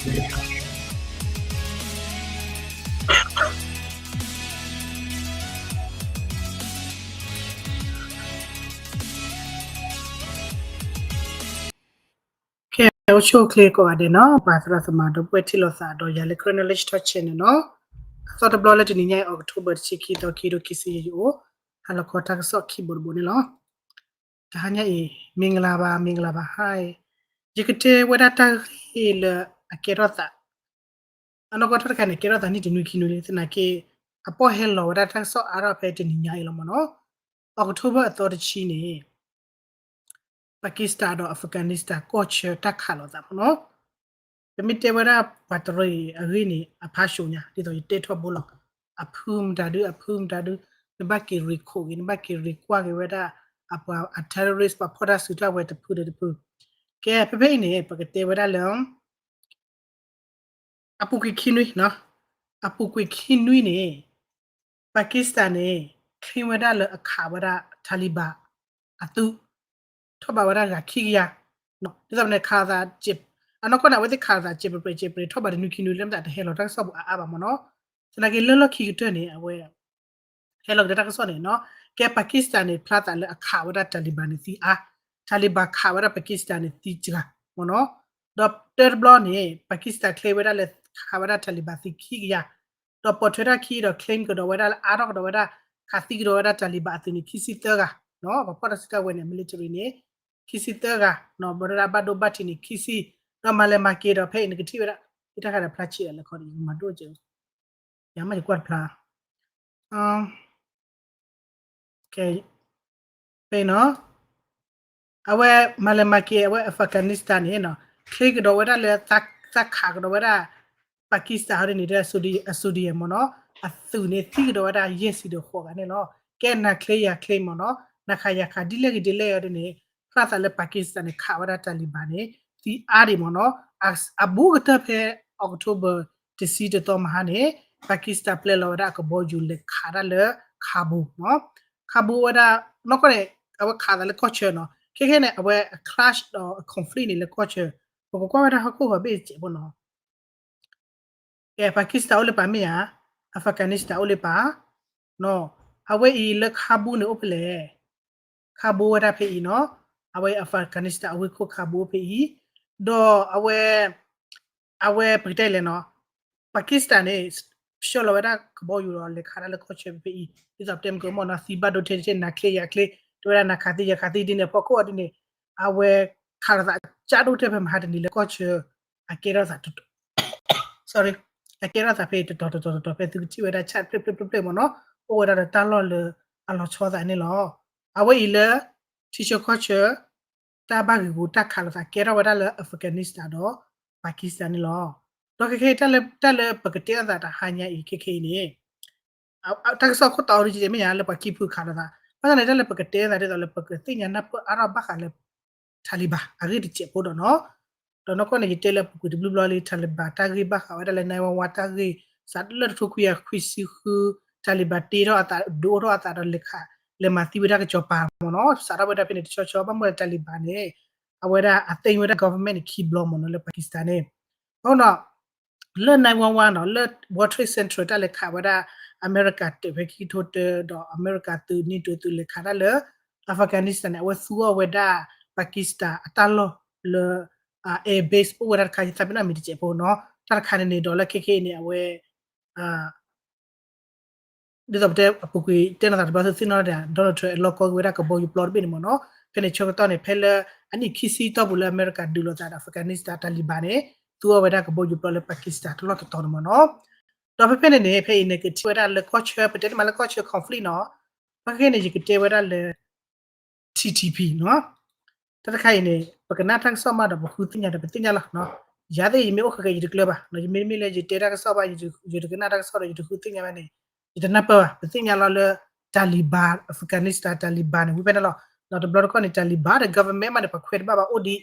ကဲ အိၣ်ဆူၣ်အိၣ်ချ့ကိးဂၤဒဲးနီၤ ပှၤသရၣ်သမါဒီပုၢ်ဝဲၢ်ထံၣ်လိာ်သးဒီးယၤလၢ Karen Knowledge Talk Channel နီၤ, အသီတဘျီလၢတနံၤညါအံၤ October တဆံခံသီ ခံကထိခံဆံယဲၢ် ယအိၣ် ဟါလီၤခီတၢ်ကစီၣ်ခံဘိတဘိန့ၣ်လီၤ. တဟါညါအံၤ မင်္ဂလာပါ မင်္ဂလာပါ ဟါအံၤ ယကတဲဝဲဒၣ်တၢ်ဂ့ၢ်လၢအကဲထီၣ်သး အနီၢ်ကီၢ်တခါန့ၣ် ကဲထီၣ်သးနံၣ်တနွံခံနွံလံ သနာ်က့ အပီၢ်ဟဲလီၤဝဲဒၣ်တၢ်ကစီၣ်အါထီၣ်ဖဲတနံၤညါအံၤလီၤမ့ၢ်နီၤ, October အသီတဆံန့ၣ် Pakistan ဒီး Afghanistan ကီၢ်ဆၢတၢ်ခးလိာ်သးမ့ၢ်နီၤ, ပမ့ၢ်တဲဝဲဒၣ်ပှၤတရံးအဂ့ၢ်န့ၣ် အဖးစိညါ ဒ်သိးယတဲထီဘိလီၤ, အဖုမတၤဒု အဖုမတၤဒု နဘၣ်က့ၤရံးခိးက့ၤ နဘၣ်က့ၤရံးကွၢ်က့ၤဝဲဒၣ် အပှၤအ terrorist ပှၤဖီၣ်တၢ်စုတၢ်ဝဲၤတဖုဒီးတဖု, ကဲ ဖဲဖဲအံၤန့ၣ် ပကတဲဝဲဒၣ်လၢ အပူၤကွံာ်ခံနွံနီၤ, အပူၤကွံာ်ခံနွံန့ၣ် Pakistan န့ၣ် claim ဝဲဒၣ်လၢအခးဝဲဒၣ် Taliban အသုး ထီၣ်ဘးဝဲဒၣ်ဂၤခံကယၤ, ဒ်သိးန့ၣ်ခးလိာ်သး အနီၢ်ကီၢ်န့ၣ် အဝဲသ့ၣ်ခးလိာ်သး စဲးပြဲးစဲးပြဲး ထီၣ်ဘးတနွံခံနွံလၢမတၤတဟဲလီၤတၢ်ကစီၣ်ပူၤအါအါဘၣ်မ့ၢ်နီၤ, သနာ်က့လၢလီၢ်ခံကတၢၢ်န့ၣ် အဝဲ ဟဲလီၤက့ၤတၢ်ကစီၣ်န့ၣ်နီၤ, ကဲ Pakistan န့ၣ် ဖျါသးလၢအခးဝဲဒၣ် Taliban န့ၣ်သံအါ, Taliban ခးဝဲဒၣ် Pakistan န့ၣ်သံစှၤမ့ၢ်နီၤ, ဒီးတၢတဘျီန့ၣ် Pakistan claim ဝဲဒၣ်လၢခးဝဲဒၣ် Taliban သံခံကယၤ, ဒီးပိာ်ထွဲထီၣ်ခံဒီး claim ကဒီးဝဲဒၣ်လၢအါထီၣ်ကဒီးဝဲဒၣ် ခးသံကဒီးဝဲဒၣ် Taliban အသုးန့ၣ် ခံဆံသၢဂၤ, ပှၤဖီၣ်တၢ်စုတၢ်ဝဲၤန့ၣ် military န့ၣ် ခံဆံသၢဂၤ, ဘၣ်ဝဲဒၣ်ဘၣ်ဒိဘၣ်ထံးန့ၣ် ခံဆံ, ဒီးမၤလဲၤမၤက့ၤဒီး ဖဲအံၤနကထံၣ်ဝဲဒၣ် ယတၢ်ခါဒီးဖျါဆံးဒီးလဲၤခီဒီး ယမၤဒိၣ်ကဲ ယမ့ၢ်ယကွၢ်တဖျါ, ဖဲနီၤ, အဝဲမၤလဲၤမၤက့ၤ အဝဲ Afghanistan န့ၣ်နီၤ claim ကဒီးဝဲဒၣ်လၢ သးခးကဒီးဝဲဒၣ် Pakistan ဟီဒ်န့ၣ် အ soldier မ့ၢ်နီၤ အသုးန့ၣ်သံကဒီးဝဲဒၣ်ယဲၢ်ဆံဒီးဃိးဂၤန့ၣ်လီၤ. ကဲ နၤ claim ယၤ claim မ့ၢ်နီၤ နၤခးယၤခး ဒ်လဲၣ်ဂ့ၤဒ်လဲၣ်ဂ့ၤဒ်န့ၣ် ဖျါသးလၢ Pakistan န့ၣ် ခးဝဲဒၣ် Taliban န့ၣ် သံအါဒံးမ့ၢ်နီၤ, အဘူးကတၢၢ်ဖဲ October တဆံတသီမဟါန့ၣ် Pakistan ပျဲလီၤဝဲဒၣ်အကဘီယူၤလဲၤခးဒၣ်လၢ Kabul နီၤ, Kabul ဝဲဒၣ် နီၢ်ကီၢ်န့ၣ် အဝဲခးသးလၢကီၢ်ဆၢနီၤ, ခဲခဲန့ၣ် အဝဲအ clash ဒီးအ conflict န့ၣ်လၢကီၢ်ဆၢ, ပကကွၢ်ဝဲဒၣ်ဟီၣ်ခိၣ်ဂီၤဘ့ၣ်တစဲးဖိနီၤ ကဲ Pakistan အိၣ်လၢပၤမ့ၢ်ဧါ, Afghanistan အိၣ်လၢပၤ, အဝဲအံၤလၢ Kabul န့ၣ်အိၣ်ဖဲလဲၣ်, Kabul ဝဲဒၣ်ဖဲအံၤနီၤ, အဝဲ Afghanistan အဝ့ၢ်ခိၣ် Kabul အိၣ်ဖဲအံၤ, ဒီးအဝဲ အဝဲပကတဲလဲၣ်နီၤ, Pakistan န့ၣ် ဆှၢလီၤဝဲဒၣ်ကဘီယူၤဒီးလဲၤခးဒၣ်လၢကီၢ်ဆၢဖဲအံၤ, ဒ်သိးပတဲမုၢ်ကမီၣ်နီၤ သံဘၣ်ဒိထဲတထဲ နၤချ့ယၤချ့, တဲဝဲဒၣ်နၤခးသံယၤခးသံဒ်န့ၣ် ဖီခိၣ်အီၤဒ်န့ၣ်, အဝဲခးလိာ်သးကၢ်ဒိၣ်ထဲဖဲမဟါတနံၤလၢကီၢ်ဆၢ အကဲထီၣ်သး sorry အကဲထီၣ်သးဖဲတတီၤတတီၤတတီၤ ဖဲသုကထံၣ်ဝဲဒၣ် chart ဖျၢၣ်ဖျၢၣ်ဖျၢၣ်ဖျၢၣ်မ့ၢ်နီၤ, အိၣ်ဝဲဒၣ်ဒီးတၢ်လီၢ်လၢအလီၤဆီသးန့ၣ်လီၤ. အဝဲအံၤလၢ ထံဆၢကီၢ်ဆၢ တၢ်ဘၣ်ဂ့ၢ်ဂူၤတၢ်ခးလိာ်သးကဲထီၣ်ဝဲဒၣ်လၢ Afghanistan ဒီး Pakistan န့ၣ်လီၤ. ဒီးခဲခဲအံၤ တၢ်လၢပကတဲအသးတဟါညါအံၤ ခဲခဲအံၤန့ၣ် တၢ်ကစီၣ်ခိၣ်တီအိၣ်ဒ်ယတဲမ့ၢ်ညါလၢပှၤခံဖုခးလိာ်သး, ဘၣ်ဆၣ်န့ၣ် တၢ်လၢပကတဲအသးဒ်သိးလၢပကသ့ၣ်ညါနၢ်ပၢၢ်အါထီၣ်ဘၣ်ဃးလၢ Taliban အဂ့ၢ်တစဲးဖိဒီးနီၤ, ဒီးနီၢ်ကီၢ်န့ၣ် ယတဲလၢပူၤကွံာ်တဘျုးဘျီလံ Taliban တၢ်ဂ့ၢ်ဘၣ်ဃးဝဲဒၣ်လၢ nine one one တၢ်ဂ့ၢ် စးလၢတထိခွံကယၤခွံဆံဃု Taliban တ့ထီၣ်အသး ဒုးအိၣ်ထီၣ်အသးဒီးလဲၤခး လဲၤမၤသံဝဲဒၣ်ကစီၤပၤမ့ၢ်နီၤ, စးထီၣ်ဝဲဒၣ်ဖဲန့ၣ် တဆီဆီ ဘၣ်မနုၤလဲၣ် Taliban န့ၣ် အဝဲဒၣ်အသိမ်းဝဲဒၣ် government န့ၣ် ခံဘျီမ့ၢ်နီၤ လၢ Pakistan န့ၣ်, အဃိဒီး လၢ nine one one နီၤ လၢ World Trade Center တၢ်လဲၤခးဝဲဒၣ် အမဲရကၤတၢးဖဲခံကထိတၢ ဒီးအမဲရကၤသုး NATO သုးလဲၤခးတၢ်လၢ Afghanistan န့ၣ် အဝဲသူအီၤဝဲဒၣ် Pakistan အတၢ်လီၢ်လၢ air base အိၣ်ဝဲဒၣ်တခါ ယသးပ့ၤနီၣ်မံၤတစဲးဖိနီၤ, တၢ်တခါန့ၣ်န့ၣ်ဒီးလၢခဲခဲအံၤန့ၣ် အဝဲ ဒ်သိးပတဲအပူၤကွံာ်တဲနီၤသးတဘျီသုသ့ၣ်နီၣ်ဒၣ် Donald Trump အလီၢ်ကီၢ်က့ၤဝဲဒၣ်ကဘီယူၤပျီတဘ့ၣ်န့ၣ်မ့ၢ်နီၤ, ဖဲန့ၣ်ဆၢကတီၢ်န့ၣ် ဖဲလၢအနံၣ်ခံဆံတီၢ်ပူၤလၢအမဲရကၤဒုးလိာ်သးဒီး Afghanistan Taliban န့ၣ် သူအီၤဝဲဒၣ်ကဘီယူၤပျီလၢ Pakistan တလီၢ်တတီၤန့ၣ်မ့ၢ်နီၤ, ဒီးဖဲဖဲန့ၣ်န့ၣ် ဖဲအံၤန့ၣ်ကထံၣ်ဝဲဒၣ်လၢကီၢ်ဆၢ ပတဲန့ၣ်မးလၢကီၢ်ဆၢ conflict နီၤ, ဖဲခဲန့ၣ် ယကတဲဝဲဒၣ်လၢ T T P နီၤ, တၢ်တခါအံၤန့ၣ် ပကနၣ်တၢ်ကစီၣ်မးဒီးပဃုသ့ၣ်ညါဒီးပသ့ၣ်ညါလီၤ, ယၤသ့ၣ်ယမ့ၢ်အိၣ်ဃဲးဃဲးယတကျၢၤဘၣ်, ယမ့တမ့ၢ်လၢယတဲတၢ်ကစီၣ်ဘၣ် ယတကနၣ်တၢ်ကစီၣ်ဒီးယတဃုသ့ၣ်ညါဘၣ်န့ၣ် ယတနၢ်ပၢၢ်ဘၣ်, ပသ့ၣ်ညါလီၤလၢ Taliban Afghanistan Taliban န့ၣ် ဝံၤဖဲန့ၣ်လီၤ, ဒီးတဘျီတခီၣ်န့ၣ် Taliban ဒီး government မးန့ၣ် ပှၤခွဲးတဘၣ်ဘၣ်အိၣ်ဒံး,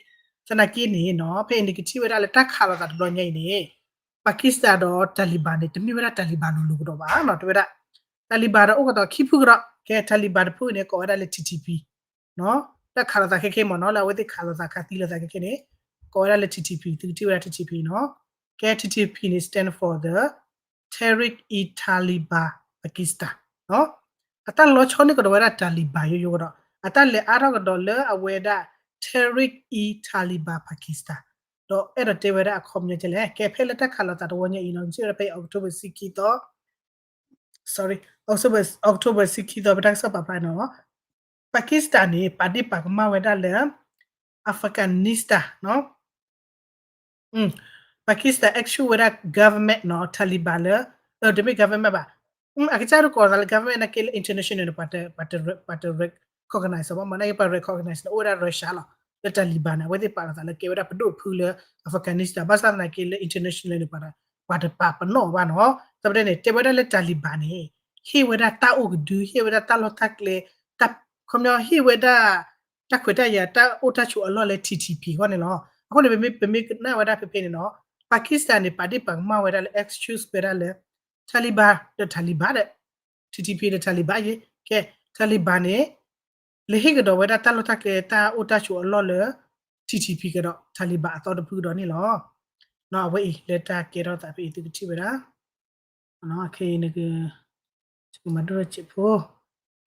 သနာ်က့န့ၣ်နီၤ ဖဲအံၤန့ၣ်ကထံၣ်ဝဲဒၣ်လၢတၢ်ခးလိာ်သးတဘျီညါအံၤန့ၣ် Pakistan ဒီး Taliban န့ၣ် တမ့ၢ်ဝဲဒၣ် Taliban လိၤလိၤကဒီးဘၣ်နီၤ, တဲဝဲဒၣ် Taliban ဒီးအိၣ်ကဒီးခံဖုကဒီး, ကဲ Taliban တဖုန့ၣ် ကိးဝဲဒၣ်လၢ T T P နီၤ, တၢ်ခးလိာ်သးခဲခဲမ့ၢ်နီၤ လၢအဝဲသ့ၣ်ခးလိာ်သးခးသံလိာ်သးခဲခဲန့ၣ် ကိးဝဲဒၣ်လၢ T T P သုကထံၣ်ဝဲဒၣ် T T P နီၤ, ကဲ T T P န့ၣ် stand for the Tehrik-e-Taliban Pakistan အတၢ်လီၤဆီန့ၢ်ကဒီးဝဲဒၣ် Taliban ယိယိဒီး အတၢ်လဲၤအါထီၣ်ကဒီးလၢအဝဲဒၣ် Tehrik-e-Taliban Pakistan ဒီးအဲၣ်ဒိးတဲဝဲဒၣ်အခီပညီကဲလဲၣ်. ကဲ ဖဲလၢတၢ်ခးလိာ်သးတဝီညါအံၤနီၤ စံးဝဲဒၣ်ဖဲအံၤ October ဆံခံသီ sorry October October ဆံခံသီ ပတၢ်ကစီၣ်ပာ်ဖျါနီၤ Pakistan န့ၣ် ပာ်ဒ့ၣ်ပာ်ကမၣ်ဝဲဒၣ်လၢ Afghanistan နီၤ Pakistan actually ဝဲဒၣ် government နီၤ Taliban လၢ တမ့ၢ် government ဘၣ် အကစၢ်ဒိးကိးသးလၢ government နာ်က့လၢ international န့ၣ် ပှၤတ ပှၤတ recognize ဘၣ်မ့ၢ်နာ်က့ ပှၤ recognize န့ၣ် အိၣ်ဝဲဒၣ် Russia လီၤ. လၢ Taliban န့ၣ် အဝဲသ့ၣ်ပာ်လီၤသးလၢကဲဝဲဒၣ်ပဒိၣ်ဖုလၢ Afghanistan ဘၣ်ဆၣ်သနာ်က့လၢ international န့ၣ် ပှၤတပာ်ပနီၣ်ဘၣ်နီၤ. သတးန့ၣ် တဲဝဲဒၣ်လၢ Taliban န့ၣ် ဟ့ၣ်ဝဲဒၣ်တၢ်အိၣ်ကဒု ဟ့ၣ်ဝဲဒၣ်တၢ်လီၢ်တၢ်ကျဲ ခီပညီဟ့ၣ်ဝဲဒၣ် တၢ်ခွဲးတၢ်ယာ်တၢ်အိၣ်တၢ်ဆိးအလီၢ်လၢ T T P အဂီၢ်န့ၣ်လီၤ. အဃိန့ၣ် ပမ့ၢ် ပမ့ၢ်ကနၣ်ဝဲဒၣ်ဖဲဖဲန့ၣ်နီၤ Pakistan န့ၣ် ပာ်ဒ့ၣ်ပာ်ကမၣ်ဝဲဒၣ်လၢ excuse ဝဲဒၣ်လၢ Taliban ဒီး Taliban ဒီး T T P ဒီး Taliban ယ့ ကဲ Taliban န့ၣ် လဲၤဟ့ၣ်ကဒီးဝဲဒၣ်တၢ်လီၢ်တၢ်ကျဲ တၢ်အိၣ်တၢ်ဆိးအလီၢ်လၢ T T P ကဒီး Taliban အသီတဖုကဒီးန့ၣ်လီၤ. အဝဲအံၤလၢတၢ်ကဲထီၣ်သးဖဲအံၤသုကထံၣ်ဝဲဒၣ် ခဲအံၤနက မၤဒိၣ်စဲးဖိ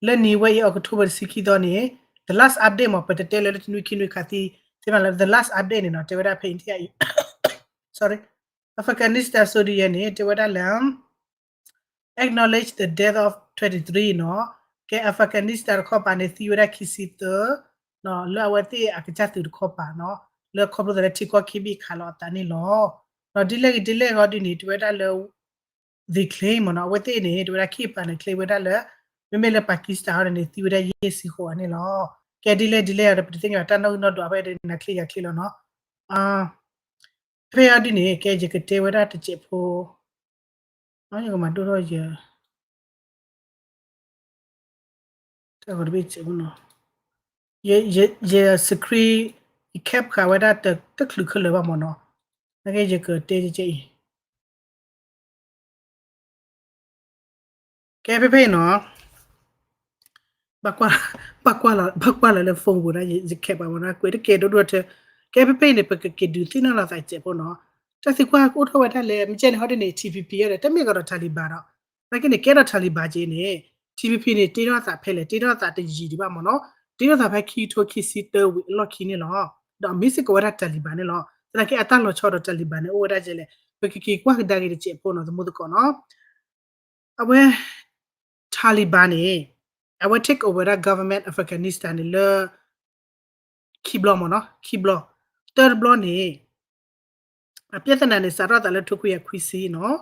လၢနံၤဝဲအံၤ October တဆံခံသီန့ၣ် the last update မ့ၢ် ပတတဲလၢလၢတနွံခံနွံခါသံ သ့ၣ်မးလၢ the last update န့ၣ်နီၤ တဲဝဲဒၣ်ဖဲအံၤ sorry Afghanistan soldier န့ၣ် တဲဝဲဒၣ်လၢ acknowledge the death of twenty-three နီၤ ကဲ Afghanistan တခီပၤန့ၣ် သံဝဲဒၣ်ခံဆံသၢ လၢအဝဲသ့ၣ်အကစၢ်သုးတခီပၤနီၤ လၢခီဖျိသးလၢထံကီၢ်ခံဘ့ၣ်ခးလီၤအသးန့ၣ်လီၤ. ဒီးဒ်လဲၣ်ဂ့ၤဒ်လဲၣ်ဂ့ၤဒ်န့ၣ် တဲဝဲဒၣ်လၢ they claim မ့ၢ်နီၤ အဝဲသ့ၣ်န့ၣ် တဲဝဲဒၣ်ခံပၤန့ၣ် claim ဝဲဒၣ်လၢ မ့မ့ၢ်လၢ Pakistan ဟီန့ၣ် သံဝဲဒၣ်ယဲၢ်ဆံဃိးဂၤန့ၣ်လီၤ. ကဲဒ်လဲၣ်ဒ်လဲၣ်ဂ့ၤဒီး ပတသ့ၣ်ညါတၢ်နီၣ်ဂံၢ်နီၣ်ဒွးဖဲနၤချ့ယၤချ့လီၤနီၤ ဖဲအံၤဒ်န့ၣ် ကဲယကတဲဝဲဒၣ်တစဲးဖိ ယကမၤဒိၣ်ထီၣ်ယ တၢ်ဂီၤတဘ့ၣ်စဲးဖိနီၤ ယ ယ ယ screen ယ cap ဃာ်ဝဲဒၣ်တချုးခဲလၢာ်ဘၣ်မ့ၢ်နီၤ နာ်က့ယကတဲကဲအံၤ ကဲဖဲဖဲအံၤနီၤ ဘၣ်ကွၢ်လီၤ ဘၣ်ကွၢ်လီၤလၢ phone ပူၤဒၣ် ယ cap ဘၣ်မ့ၢ်နီၤ ကွဲးတကဲဒိၣ်ဒိၣ်ထဲ ကဲဖဲဖဲအံၤန့ၣ် ပကက့ၤဒုးသ့ၣ်နီၣ်လီၤသးစဲးဖိနီၤ တၢ်သံကွၢ်အိၣ်ထီၣ်ဝဲဒၣ်လၢ မ့ၢ်ကဲန့ၣ် ဟီဒ်န့ၣ် T P P ဒီး တမ့ၢ်ကဒီး Taliban ဒီး နာ်က့န့ၣ် ကဲထီၣ် Taliban က့န့ၣ် T P P န့ၣ် တ့ထီၣ်သးဖဲလဲၣ် တ့ထီၣ်သးတယံာ်ဒံးဘၣ်မ့ၢ်နီၤ တ့ထီၣ်သးဖဲခံကထိခံဆံတၢဝံၤအလီၢ်ခံန့ၣ်လီၤ. ဒီးမ့ၢ်စ့ၢ်ကီးဝဲဒၣ် Taliban န့ၣ်လီၤ. သနာ်က့အတၢ်လီၤဆီဒီး Taliban န့ၣ် အိၣ်ဝဲဒၣ်ကဲလဲၣ် ပကက့ၤကွၢ်ကဒါက့ၤတစဲးဖိနီၤ သမူသကိးနီၤ အဝဲ Taliban န့ၣ် အဝဲ take over ဝဲဒၣ် government Afghanistan န့ၣ်လၢ ခံဘျီမ့ၢ်နီၤ ခံဘျီ တၢတဘျီန့ၣ် အပြဿနာန့ၣ် စးထီၣ်သးလၢထိခွံကယၤခွံဆံနီၤ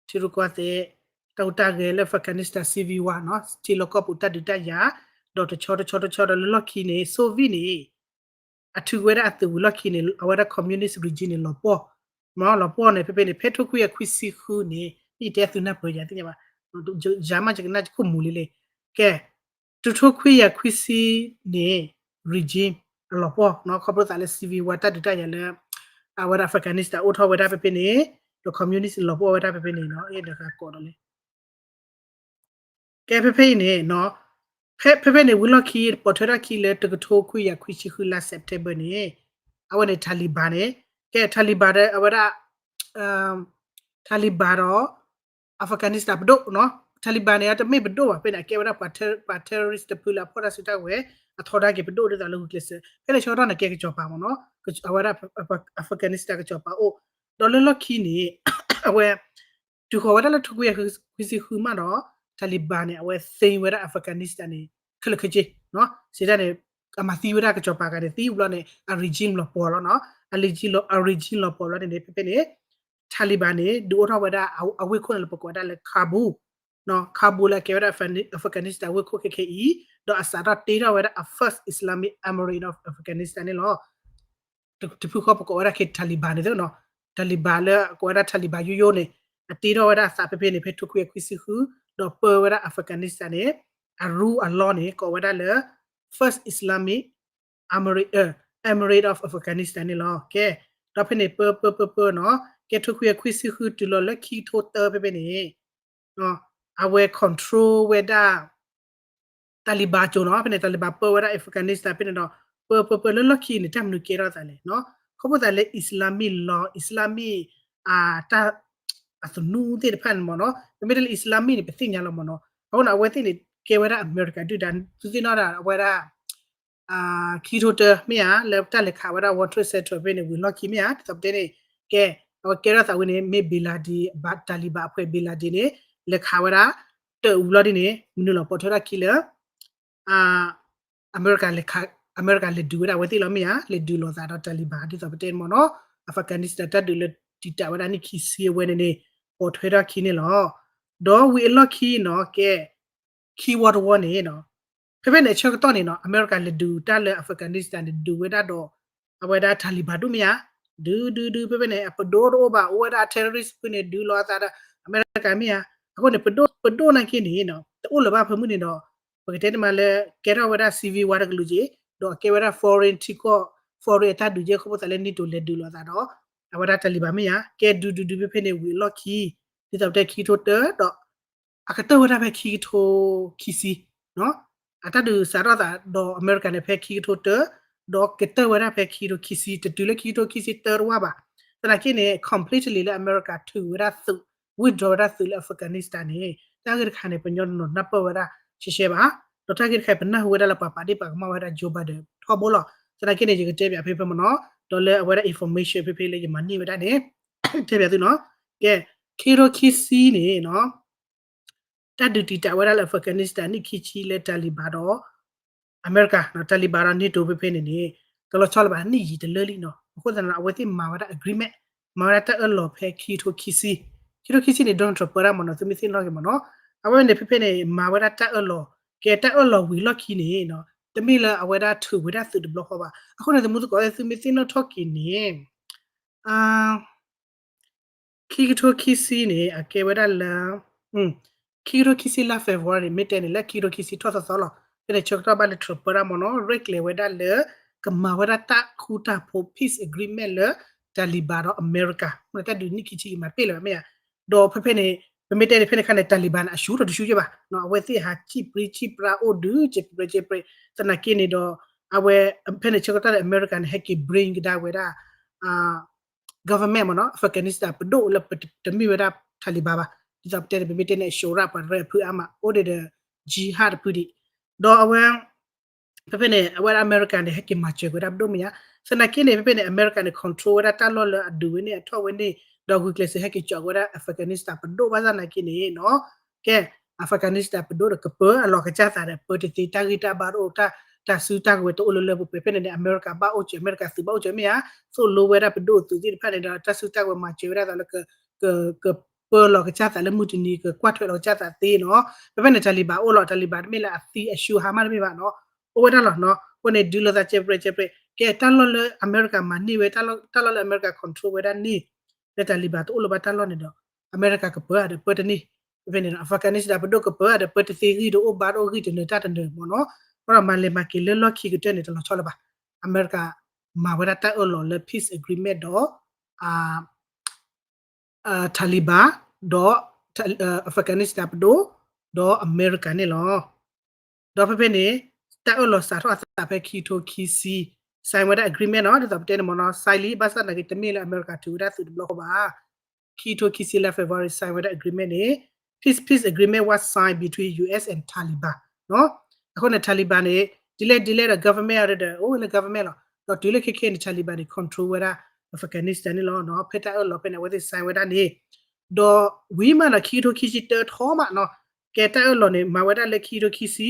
ထံရူၢ်ကီၢ်သဲး တၢ်ဟူးတၢ်ဂဲၤလၢ Afghanistan civil war နီၤ ထံလီၢ်ကီၢ်ပူၤတၢ်ဒုးတၢ်ယၤ ဒီးတဆီတဆီတဆီဒီးလၢလီၢ်ခံန့ၣ် Soviet န့ၣ် အထုးဝဲဒၣ်အသုးဝံၤလီၢ်ခံန့ၣ် အဝဲဒၣ် communist regime န့ၣ် လီၤပှီၢ် မ့ၢ်လီၤပှီၢ်န့ၣ် ဖဲဖဲန့ၣ် ဖဲထိခွံကယၤခွံဆံဃုန့ၣ် ယတဲသုနၢ်ပၢၢ်ယၤသ့ၣ်ညါဘၣ် ယၤမးယကနၣ်ယခိၣ်မူၤလံလံ ကဲ တထိခွံကယၤခွံဆံန့ၣ် regime အလီၤပှီၢ်နီၤ ခီဖျိသးလၢ civil war တၢ်ဒုးတၢ်ယၤလၢ အဝဲဒၣ် Afghanistan အိၣ်ထီၣ်ဝဲဒၣ်ဖဲဖဲန့ၣ် ဒီး communist လီၤပှီၢ်ဝဲဒၣ်ဖဲဖဲန့ၣ်နီၤ အဲၣ်ဒိးဃးကိးဒီးလံ ကဲဖဲဖဲအံၤန့ၣ်နီၤ ဖဲဖဲန့ၣ် ဝံၤလီၢ်ခံ ပိာ်ထွဲထီၣ်ခံလၢတကထိခွံကယၤခွံဆံဃုလါ September န့ၣ် အဝဲန့ၣ် Taliban န့ၣ် ကဲ Taliban ဒီး အဝဲဒၣ် Taliban ဒီး Afghanistan ပဒိၣ်နီၤ Taliban န့ၣ် တမ့ၢ်ပဒိၣ်ဘၣ် ဖဲန့ၣ် အကဲဝဲဒၣ်ပှၤ terrorist တဖုလၢအဖီၣ်တၢ်စုတၢ်ဝဲၤ အထီဒါက့ၤပဒိၣ်ဒ်သိးလၢဂုာ်ကျဲးစၢး ဖဲန့ၣ်ဆၢကတီၢ်န့ၣ် ကဲကစီၤပၤမ့ၢ်နီၤ အဝဲဒၣ် Afghanistan ကစီၤပၤအိၣ် ဒီးလၢလီၢ်ခံန့ၣ် အဝဲ တုၤဃီၤဝဲဒၣ်လၢထိခွံကယၤခွံဆံဃုမးဒီး Taliban န့ၣ် အဝဲသ့ဝဲဒၣ် Afghanistan န့ၣ် ခဲလၢာ်ခဲဆ့ စံးတၢ်န့ၣ် အမၤသံဝဲဒၣ်ကစီၤပၤဂၤန့ၣ် သံဘျီန့ၣ် အ regime လီၤပှီၢ်လီၤနီၤ အ regime လီၤ အ regime လီၤပှီၢ်လီၤန့ၣ် ဖဲဖဲန့ၣ် Taliban န့ၣ် ဒုးအိၣ်ထီၣ်ဝဲဒၣ်အဝ့ၢ်ခိၣ်န့ၣ်လၢပကိးဝဲဒၣ်လၢ Kabul နီၤ Kabul လၢအကဲဝဲဒၣ် Afghanistan ဝ့ၢ်ခိၣ်ခဲခဲအံၤ ဒီးအစးထီၣ်တ့ထီၣ်ဝဲဒၣ်အ First Islamic Emirate of Afghanistan န့ၣ်လီၤ တဖုဃီပကိးဝဲဒၣ်ခဲ Taliban န့ၣ်နီၤ Taliban လၢကိးဝဲဒၣ် Taliban ယိယိန့ၣ် အတ့ထီၣ်ဝဲဒၣ်အသးဖဲဖဲန့ၣ် ဖဲထိခွံကယၤခွံဆံဃု ဒီးပၢဝဲဒၣ် Afghanistan န့ၣ် အရူအလီၢ်န့ၣ် ကိးဝဲဒၣ်လၢ First Islamic Emirate, Emirate of Afghanistan န့ၣ်လီၤ. ကဲ ဒီးဖဲန့ၣ် ပၢပၢပၢပၢနီၤ ကဲ ထိခွံကယၤခွံဆံဃုတုၤလီၤလၢခံကထိသၢဖဲဖဲန့ၣ် အဝဲ control ဝဲဒၣ် Taliban ကၠိနီၤ ဖဲန့ၣ် Taliban ပၢဝဲဒၣ် Afghanistan ဖဲန့ၣ်ဒီး ပၢပၢပၢလၢလီၢ်ခံန့ၣ် တၢ်မနုၤကဲထီၣ်သးလဲၣ်နီၤ ခီဖျိသးလၢ Islamic law Islamic တၢ် အသနူသ့ၣ်တဖၣ်န့ၣ်မ့ၢ်နီၤ, ပမ့ၢ်တဲလၢ Islamic န့ၣ် ပသ့ၣ်ညါလီၤမ့ၢ်နီၤ. အဃိန့ၣ် အဝဲသ့ၣ်န့ၣ် ကဲဝဲဒၣ်အမဲရကၤဒုၣ်ဒါ သုသ့ၣ်နီၣ်ဒၣ်အဝဲဒၣ် ခံကထိတၢ မ့ၢ်ဧါ လၢတၢ်လဲၤခးဝဲဒၣ် World Trade Center ဖဲန့ၣ် ဝံၤလီၢ်ခံမ့ၢ်ဧါ ဒ်သိးပတဲန့ၣ် ကဲ အဝဲကဲထီၣ်သးဝံၤန့ၣ် မ့ၢ် Bin Laden ဘၣ် Taliban အဖှဲး Bin Laden န့ၣ် လဲၤခးဝဲဒၣ် တၢ်အူလီၢ်ဒ်န့ၣ် မနုၤလီၤ ပိာ်ထွဲထီၣ်ခံလၢ အမဲရကၤလဲၤခး အမဲရကၤလဲၤဒုးဝဲဒၣ်အဝဲသ့ၣ်လီၤမ့ၢ်ဧါ လဲၤဒုးလိာ်သးဒီး Taliban ဒ်သိးပတဲန့ၣ်မ့ၢ်နီၤ, Afghanistan တၢ်ဒုးလၢတံာ်တာ်ဝဲဒၣ်နံၣ်ခံဆံအဝဲန့ၣ်န့ၣ် ပိာ်ထွဲထီၣ်ခံန့ၣ်လီၤ. ဒီးဝံၤအလီၢ်ခံနီၤ ကဲ ခံဝီတဝီန့ၣ်နီၤ, ဖဲဖဲန့ၣ်အဆၢကတီၢ်န့ၣ်နီၤ အမဲရကၤလဲၤဒုးတၢ်လၢ Afghanistan န့ၣ် ဒုးဝဲဒၣ်ဒီး အဝဲဒၣ် Taliban ဒိၣ်မ့ၢ်ဧါ, ဒုးဒုးဒုး ဖဲဖဲန့ၣ် အပဒိၣ်တအိၣ်ဘၣ် အိၣ်ဝဲဒၣ် terrorist ဖုန့ၣ် ဒုးလိာ်အသးဒီး အမဲရကၤမ့ၢ်ဧါ. အဃိန့ၣ် ပဒိၣ် ပဒိၣ်နာ်က့န့ၣ်နီၤ တအိၣ်လၢၤဘၣ်ဖဲမုၢ်န့ၣ်ဒီး ပကတဲန့ၣ်မးလၢ ကဲထီၣ်ဝဲဒၣ် civil war တကလုာ်က့ၤ ဒီးကဲဝဲဒၣ် foreign ထံကီၢ် foreign အတၢ်ဒုးက့ၤ ခီဖျိသးလၢ NATO လဲၤဒုးလိာ်အသးဒီး အဝဲဒၣ် Taliban မ့ၢ်ဧါ ကဲဒုးဒုးဒုး ဖဲဖဲန့ၣ် ဝံၤအလီၢ်ခံ ဒ်သိးပတဲခံကထိတၢ ဒီး အကတၢၢ်ဝဲဒၣ်ဖဲခံကထိခံဆံ အတၢ်ဒုးစးထီၣ်သးဒီးအမဲရကၤန့ၣ် ဖဲခံကထိတၢ ဒီးကတၢၢ်ဝဲဒၣ်ဖဲခံကထိခံဆံ တတုၤလၢခံကထိခံဆံတၢတဝၢ်ဘၣ်. သနာ်က့န့ၣ် completely လၢအမဲရကၤထုးဝဲဒၣ်သုး withdraw ဝဲဒၣ်သုးလၢ Afghanistan န့ၣ် တၢ်ဂ့ၢ်တခါန့ၣ် ပညီတနီၤနၢ်ပၢၢ်ဝဲဒၣ်ရှဲရှဲဘၣ်. ဒီးတၢ်ဂ့ၢ်တခါ ပနၢ်ဟူဝဲဒၣ်လၢပှၤပာ်ဒ့ၣ်ပာ်ကမၣ်ဝဲဒၣ် Joe Biden ထီဘိလီၤ. သနာ်က့န့ၣ် ယကတဲပၠးဖဲဖဲမ့ၢ်နီၤ, ဒီးလၢအဝဲဒၣ် information ဖဲဖဲလၢယမၤန့ၢ်ဝဲဒၣ်န့ၣ် တဲပၠးသုနီၤ, ကဲ ခံကထိခံဆံန့ၣ်နီၤ တၢ်ဒုးတံာ်တာ်ဝဲဒၣ်လၢ Afghanistan နံၣ်ခံဆံလၢ Taliban ဒီး အမဲရကၤ Taliban ဒီး NATO ဖဲဖဲန့ၣ်န့ၣ် တလီၤဆီလၢၤဘၣ် နံၣ်ယံာ်တလၢလံနီၤ. အဃိသတးန့ၣ် အဝဲသ့ၣ်မၤဝဲဒၣ် agreement မၤဝဲဒၣ်တၢ်အၢၣ်လီၤဖဲခံကထိခံဆံ, ခံကထိခံဆံန့ၣ် Donald Trump ပၢဒၣ်မ့ၢ်နီၤ သုမ့ၢ်သ့ၣ်နီၣ်က့ၤမ့ၢ်နီၤ. အဝဲန့ၣ် ဖဲဖဲန့ၣ် မၤဝဲဒၣ်တၢ်အၢၣ်လီၤ, ကဲတၢ်အၢၣ်လီၤဝံၤလီၢ်ခံန့ၣ်နီၤ တမ့ၢ်လၢအဝဲဒၣ်ထုးဝဲဒၣ်သုးတဘျီဃီဘၣ်. အဃိန့ၣ် သမူသကိး သုမ့ၢ်သ့ၣ်နီၣ်ထီၣ်က့ၤန့ၣ် ခံကထိခံဆံန့ၣ် အကဲဝဲဒၣ်လၢ ခံကထိခံဆံလါ February မ့ၢ်တဲန့ၣ် လၢခံကထိခံဆံထီၣ်သီသီလီၤ. ဖဲန့ၣ်ဆၢကတီၢ်ဘၣ်လၢ Trump ပၢဒၣ်မ့ၢ်နီၤ ရဲၣ်ကျဲၤဝဲဒၣ်လၢ ကမၤဝဲဒၣ်တၢ်ဃူတၢ်ဖိး peace agreement လၢ Taliban ဒီးအမဲရကၤ မ့ၢ်တၢ်ဒုးနံၣ်ခံဆံအံၤမၤတ့ၢ်လၢၤဘၣ်မ့ၢ်ဧါ. ဒီးဖဲဖဲန့ၣ် ပမ့ၢ်တဲန့ၣ် ဖဲန့ၣ်ခါန့ၣ် Taliban န့ၣ် အဆူၣ်ထီၣ်တဆူၣ်ယဲၢ်ဘၣ်နီၤ အဝဲသ့ၣ်ဟးဆံၣ်ပြံဆံၣ်ပြါအိၣ်ဒုး စဲးပြဲးစဲးပြဲး သနာ်က့န့ၣ်ဒီး အဝဲ ဖဲန့ၣ်ဆၢကတီၢ်န့ၣ် အမဲရကၤန့ၣ် ဟဲက့ၤ bring ကဒါဝဲဒၣ် government မ့ၢ်နီၤ Afghanistan ပဒိၣ်လၢပတမ့ၢ်ဝဲဒၣ် Taliban ဘၣ်. ဒ်သိးပတဲန့ၣ် ပမ့ၢ်တဲန့ၣ် အၡိရၣ်ပှၤရဲၣ်အဖုအါမး အိၣ်ဒံးဒီး jihad တဖုဒံး ဒီးအဝဲ ဖဲဖဲန့ၣ် အဝဲဒၣ်အမဲရကၤန့ၣ် ဟဲက့ၤမၤစၢၤဝဲဒၣ်ပဒိၣ်မ့ၢ်ဧါ. သနာ်က့န့ၣ် ဖဲဖဲန့ၣ် အမဲရကၤန့ၣ် control ဝဲဒၣ်တၢ်လီၢ်လၢအဒုးဝဲန့ၣ် အထီၣ်ဝဲန့ၣ် ဒီးဂုာ်ကျဲးစၢးဟဲက့ၤကၠီးဝဲဒၣ် Afghanistan ပဒိၣ်ဘၣ်ဆၣ်သနာ်က့န့ၣ်နီၤ ကဲ Afghanistan ပဒိၣ်ဒီးကပၢအလီၤကစၢ်သးဒီး ပၢတသ့ တၢ်ဂ့ၢ်တၢ်ဘါတအိၣ် တၢ်စုတၢ်ကဝဲၤတအိၣ်လၢလၢပှဲၤပှဲၤ ဖဲန့ၣ်န့ၣ် အမဲရကၤဘၣ်အိၣ်စၢၤ အမဲရကၤသုးဘၣ်အိၣ်စၢၤမ့ၢ်ဧါ. သိၣ်လိဝဲဒၣ်ပဒိၣ်သုးသ့ၣ်တဖၣ်န့ၣ်ဒီး တၢ်စုတၢ်ကဝဲၤမၤစၢၤဝဲဒၣ်သးလၢ ကပၢလီၤကစၢ်သးလၢမုၢ်တနံၤ ကကွၢ်ထွဲလီၤကစၢ်သးသ့နီၤ. ဖဲဖဲန့ၣ် Taliban အိၣ်လီၤ Taliban တမ့ၢ်လၢအသံအဆူၣ်ဟါမၢ်တမ့ၢ်ဘၣ်နီၤ အိၣ်ဝဲဒၣ်လီၤနီၤ. အဃိန့ၣ် ဒုးလိာ်သးစဲးပြဲးစဲးပြဲး ကဲတၢ်လီၢ်လၢအမဲရကၤမၤန့ၢ်ဝဲ တၢ်လီၢ်လၢအမဲရကၤ control ဝဲဒၣ်န့ၣ် လၢ Taliban တအိၣ်လၢၤဘၣ်တၢ်လီၢ်န့ၣ်ဒီး အမဲရကၤကပၢဒီးပၢတန့ၢ် ဖဲဖဲန့ၣ်နီၤ Afghanistan ပဒိၣ်ကပၢဒီးပၢတသ့ ဂံၢ်တအိၣ်ဘါတအိၣ် ဂံၢ်တနၢၤတၢ်တနၢၤမ့ၢ်နီၤ. အဃိဒီးမၤလဲၤမၤက့ၤလၢလီၢ်ခံကတၢၢ်န့ၣ် တလီၤဆီလၢၤဘၣ်. အမဲရကၤမၤဝဲဒၣ်တၢ်အၢၣ်လီၤလၢ peace agreement ဒီး Taliban ဒီး Afghanistan ပဒိၣ် ဒီးအမဲရကၤန့ၣ်လီၤ. ဒီးဖဲဖဲန့ၣ် တၢ်အၢၣ်လီၤစးထီၣ်အသးဖဲခံကထိခံဆံ sign ဝဲဒၣ် agreement နီၤ ဒ်သိးပတဲန့ၣ်မ့ၢ်နီၤ sign လံ ဘၣ်ဆၣ်သနာ်က့ တမ့ၢ်လၢအမဲရကၤထုးဝဲဒၣ်သုးတဘျီဃီဘၣ်. ခံကထိခံဆံလါ February sign ဝဲဒၣ် agreement န့ၣ် peace peace agreement was signed between U S and Taliban နီၤ. အဃိန့ၣ် Taliban န့ၣ် ဒ်လဲၣ်ဒ်လဲၣ်ဒီး government အရၢဒီး အိၣ်ဝဲလၢ government လီၤ. ဒီးတုၤလၢခဲခဲန့ၣ် Taliban န့ၣ် control ဝဲဒၣ် Afghanistan န့ၣ်လီၤ. ဖဲတၢ်အၢၣ်လီၤဖဲန့ၣ် အဝဲသ့ၣ် sign ဝဲဒၣ်န့ၣ် ဒီးဝံၤမးဒီး ခံကထိခံဆံတၢထီၣ်မးနီၤ ကဲတၢ်အၢၣ်လီၤန့ၣ် မၤဝဲဒၣ်လၢခံကထိခံဆံ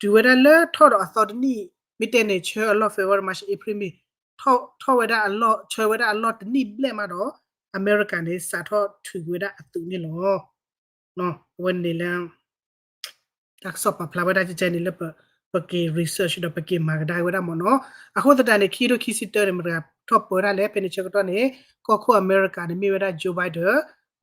တုၤဝဲဒၣ်လၢထီၣ်ဒီးအသီတနံၣ် မ့ၢ်တဲန့ၣ် ဆၢအလီၢ် February March April May ထီၣ်ဝဲဒၣ်အလီၢ် ဆၢဝဲဒၣ်အလီၢ်တနံၣ်ဘျဲၣ်မးဒီး အမဲရကၤန့ၣ် စးထီၣ်ထုးဝဲဒၣ်အသုးန့ၣ်လီၤ. အဝဲန့ၣ်လၢ တၢ်ကစီၣ်ပာ်ဖျါဝဲဒၣ်ကကဲန့ၣ်လၢ ပက့ၤ research ဒီးပက့ၤမၤကဒါဝဲဒၣ်မ့ၢ်နီၤ. အဃိသတးန့ၣ် ခံကထိခံဆံတၢန့ၣ် မတၤထီၣ်ပၢဒၣ်လဲၣ် ဖဲန့ၣ်ဆၢကတီၢ်န့ၣ် ကီၢ်ခိၣ်အမဲရကၤန့ၣ် မ့ၢ်ဝဲဒၣ် Joe Biden